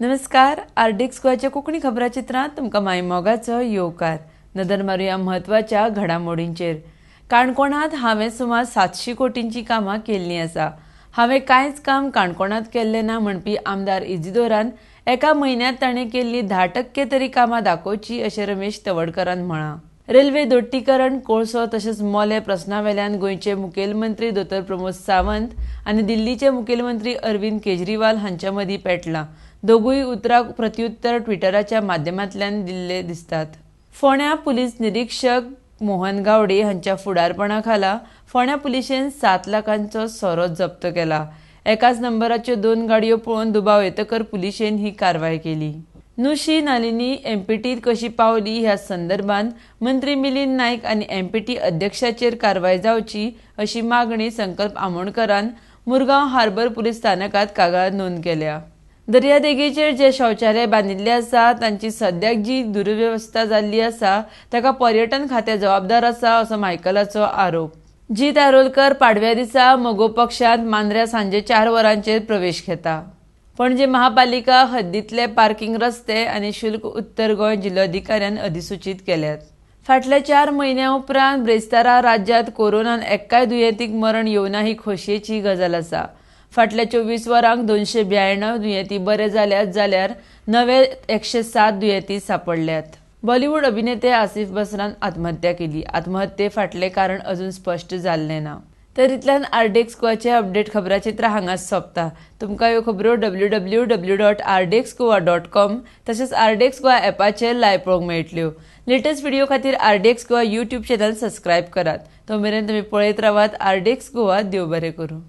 नमस्कार, आरडीएक्स गोवाच्या कोंकणी खबराचित्रांत तुमकां मायमोगाचो येवकार. नदर मारुया म्हत्वाच्या घडामोडींचेर. काणकोणांत हांवें सुमार 700 कोटींची कामां केल्लीं आसा. हांवें कांयच काम काणकोणांत केल्लें ना म्हणपी आमदार इजिदोरान एका म्हयन्यांत ताणें केल्लीं 10% तरी कामां दाखोवची अशें रमेश तवडकरान म्हळां. रेल्वे दोट्टीकरण, कोळसो तशेंच मोले प्रस्नावेल्यान गोंयचे मुखेलमंत्री दोतोर प्रमोद सावंत आनी दिल्लीचे मुखेलमंत्री अरविंद केजरीवाल हांच्या मदीं पेटलां. दोगूय उतराक प्रत्युत्तर ट्विटराच्या माध्यमांतल्यान दिल्ले दिसतात. फोंड्या पुलीस निरीक्षक मोहन गावडे हांच्या फुडारपणा खाला फोंड्या पुलिशेन 7 लाखांचो सोरो जप्त केला. एकाच नंबराच्यो 2 गाडयो पळोवन दुबाव येतकर पुलिशेन ही कारवाय केली. नुशी नालिनी एमपीटीत कशी पावली ह्या संदर्भात मंत्री मिलिंद नायक आनी एमपीटी अध्यक्षाचेर कारवाय जावची अशी मागणी संकल्प आमोणकरान मुरगांव हार्बर पुलीस स्थानकात कागाळ नोंद केल्या. दर्यादेगेचेर जे शौचालय बांदिल्ले आसा तांची सद्याक जी दुर्व्यवस्था जाल्ली आसा ताका पर्यटन खातें जबाबदार आसा असो मायकलाचो आरोप. जीत आरोलकर पाडव्या दिसा मगो पक्षांत मांद्र्या सांजे 4 वरांचेर प्रवेश घेता. पणजे महापालिका हद्दींतले पार्किंग रस्ते आनी शुल्क उत्तर गोंय जिल्लोधिकाऱ्यान अधिसूचीत केल्यात. फाटल्या 4 म्हयन्या उपरांत ब्रेस्तारा राज्यांत कोरोनान एक्काय दुयेंतीक मरण येवना ही खोशयेची गजाल आसा. फाटल्या 24 वरांक 292 दुयेंती बरे जाल्यात जाल्यार नवे 107 दुयेंती सापडल्यात. बॉलिवूड अभिनेते आसिफ बसरान आत्महत्या केली. आत्महत्ये फाटलें कारण अजून स्पश्ट जाल्लें ना. तर इतल्यान आरडीएक्स गोवाचे अपडेट खबराचित्र हांगाच सोंपता. तुमकां ह्यो खबरो www.rdxgoa.com तशेंच आरडीएक्स गोवा ॲपाचेर लायव्ह पळोवंक मेळटल्यो. लेटेस्ट व्हिडिओ खातीर RDX Goa YouTube channel subscribe करात. तो मेरेन तुमी पळयत रावात आरडीएक्स गोवा. देव बरें करूं.